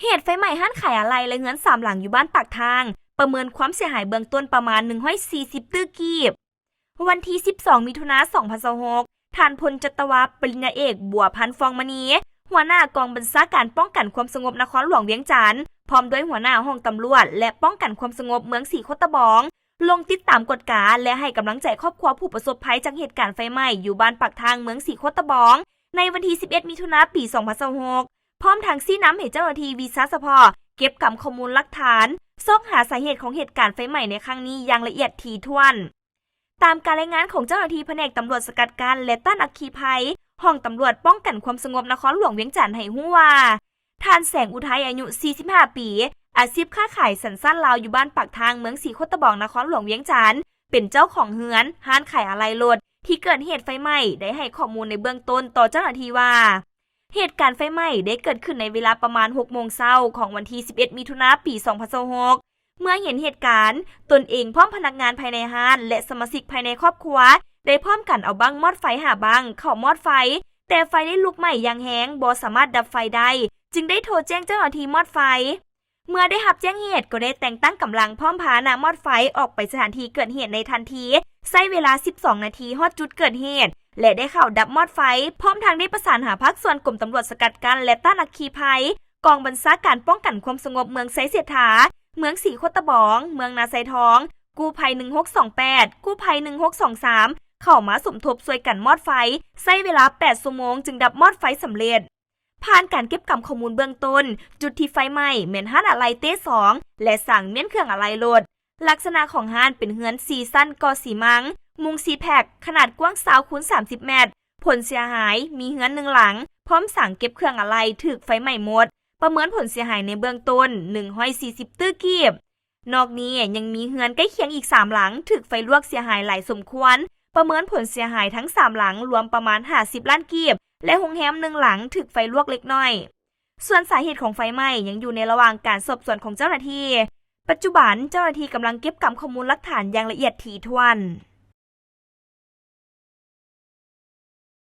ເຫດໄຟໄໝ້ຮ້ານຂາຍອາໄຫຼ່ ແລະ ເຮືອນສາມຫຼັງຢູ່ບ້ານປາກທາງ ປະເມີນຄວາມເສຍຫາຍເບື້ອງຕົ້ນປະມານໜຶ່ງຮ້ອຍສີ່ສິບຕື້ກີບ. ວັນທີສິບສອງ ມິຖຸນາ ສອງພັນຊາວຫົກ ທ່ານພົນຈັດຕະວາ ປະລິນຍາເອກ ບົວພັນ ຟອງມະນີ ຫົວໜ້າກອງບັນຊາການປ້ອງກັນຄວາມສະຫງົບນະຄອນຫຼວງວຽງຈັນ ພ້ອມດ້ວຍຫົວໜ້າຫ້ອງຕຳຫຼວດ ແລະ ປ້ອງກັນຄວາມສະຫງົບເມືອງສີໂຄດຕະບອງ ລົງຕິດຕາມກວດກາ ແລະ ໃຫ້ກຳລັງໃຈຄອບຄົວຜູ້ປະສົບໄພຈາກເຫດການໄຟໄໝ້ຢູ່ບ້ານປາກທາງ ເມືອງສີໂຄດຕະບອງ ໃນວັນທີສິບເອັດ ມິຖຸນາ ປີສອງພັນຊາວຫົກ ພ້ອມທັງຊີ້ນຳໃຫ້ເຈົ້າໜ້າທີ່ວິຊາສະເພາະເກັບກຳຂໍ້ມູນຫຼັກຖານ, ຊອກຫາສາເຫດຂອງເຫດການໄຟໄໝ້ໃນຄັ້ງນີ້ຢ່າງລະອຽດຖີ່ຖ້ວນ. ຕາມການລາຍງານຂອງເຈົ້າໜ້າທີ່ພະແນກຕຳຫຼວດສະກັດກັ້ນ ແລະ ຕ້ານອັກຄີໄພ ຫ້ອງຕຳຫຼວດປ້ອງກັນຄວາມສະຫງົບນະຄອນຫຼວງວຽງຈັນໃຫ້ຮູ້ວ່າ ທ່ານ ແສງອຸໄທ ອາຍຸສີ່ສິບຫ້າປີ, ອາຊີບຄ້າຂາຍ, ສັນຊາດລາວ, ຢູ່ບ້ານປາກທາງ ເມືອງສີໂຄດຕະບອງ ນະຄອນຫຼວງວຽງຈັນ ເປັນເຈົ້າຂອງເຮືອນ, ຮ້ານຂາຍອາໄຫຼ່ລົດ ທີ່ເກີດເຫດໄຟໄໝ້ ໄດ້ໃຫ້ຂໍ້ມູນໃນເບື້ອງຕົ້ນຕໍ່ເຈົ້າໜ້າທີ່ວ່າ ເຫດການໄຟໄໝ້ໄດ້ເກີດຂຶ້ນໃນເວລາປະມານຫົກໂມງເຊົ້າຂອງວັນທີສິບເອັດ ມິຖຸນາ ປີສອງພັນຊາວຫົກ ເມື່ອເຫັນເຫດການ, ຕົນເອງພ້ອມພະນັກງານພາຍໃນຮ້ານ ແລະ ສະມາຊິກພາຍໃນຄອບຄົວ ໄດ້ພ້ອມກັນເອົາບັ້ງມອດໄຟຫ້າບັ້ງເຂົ້າມອດໄຟ, ແຕ່ໄຟໄດ້ລຸກໄໝ້ຢ່າງແຮງ, ບໍ່ສາມາດດັບໄຟໄດ້, ຈຶ່ງໄດ້ໂທແຈ້ງເຈົ້າໜ້າທີ່ມອດໄຟ. ເມື່ອໄດ້ຮັບແຈ້ງເຫດ, ກໍໄດ້ແຕ່ງຕັ້ງກຳລັງພ້ອມພາຫະນະມອດໄຟອອກໄປສະຖານທີ່ເກີດເຫດໃນທັນທີ, ໃຊ້ເວລາສິບສອງນາທີຮອດຈຸດເກີດເຫດ ແລະ ໄດ້ເຂົ້າດັບມອດໄຟ, ພ້ອມທັງໄດ້ປະສານຫາພາກສ່ວນກົມຕຳຫຼວດສະກັດກັ້ນ ແລະ ຕ້ານອັກຄີໄພ, ກອງບັນຊາການປ້ອງກັນຄວາມສະຫງົບເມືອງໄຊເສດຖາ, ເມືອງສີໂຄດຕະບອງ, ເມືອງນາຊາຍທອງ, ກູ້ໄພໜຶ່ງຫົກສອງແປດ, ກູ້ໄພໜຶ່ງຫົກສອງສາມ ເຂົ້າມາສົມທົບຊ່ວຍກັນມອດໄຟ, ໃຊ້ເວລາແປດຊົ່ວໂມງຈຶ່ງດັບມອດໄຟສຳເລັດ. ຜ່ານການເກັບກຳຂໍ້ມູນເບື້ອງຕົ້ນ, ຈຸດທີ່ໄຟໄໝ້ແມ່ນຮ້ານອາໄຫຼ່ເຕ້ສອງ ແລະ ສາງມ້ຽນເຄື່ອງອາໄຫຼ່ລົດ. ລັກສະນະຂອງຮ້ານເປັນເຮືອນສີ່ຊັ້ນກໍ່ຊີມັງ, ມຸງຊີແພັກ, ຂະໜາດກວ້າງຊາວຄູນສາມສິບແມັດ. ຜົນເສຍຫາຍ, ມີເຮືອນໜຶ່ງຫຼັງ ພ້ອມສາງເກັບເຄື່ອງອາໄຫຼ່ຖືກໄຟໄໝ້ໝົດ. ປະເມີນຜົນເສຍຫາຍໃນເບື້ອງຕົ້ນໜຶ່ງຮ້ອຍສີ່ສິບຕື້ກີບ. ນອກນີ້ຍັງມີເຮືອນໃກ້ຄຽງອີກສາມຫຼັງຖືກໄຟລວກເສຍຫາຍຫຼາຍສົມຄວນ. ປະເມີນຜົນເສຍຫາຍທັງສາມຫຼັງລວມປະມານຫ້າສິບລ້ານກີບ ແລະ ໂຮງແຮມໜຶ່ງຫຼັງຖືກໄຟລວກເລັກນ້ອຍ. ສ່ວນສາເຫດຂອງໄຟໄໝ້ຍັງຢູ່ໃນລະຫວ່າງການສອບສວນຂອງເຈົ້າໜ້າທີ່. ປັດຈຸບັນເຈົ້າໜ້າທີ່ກຳລັງເກັບກຳຂໍ້ມູນຫຼັກຖານຢ່າງລະອຽດຖີ່ຖ້ວນ.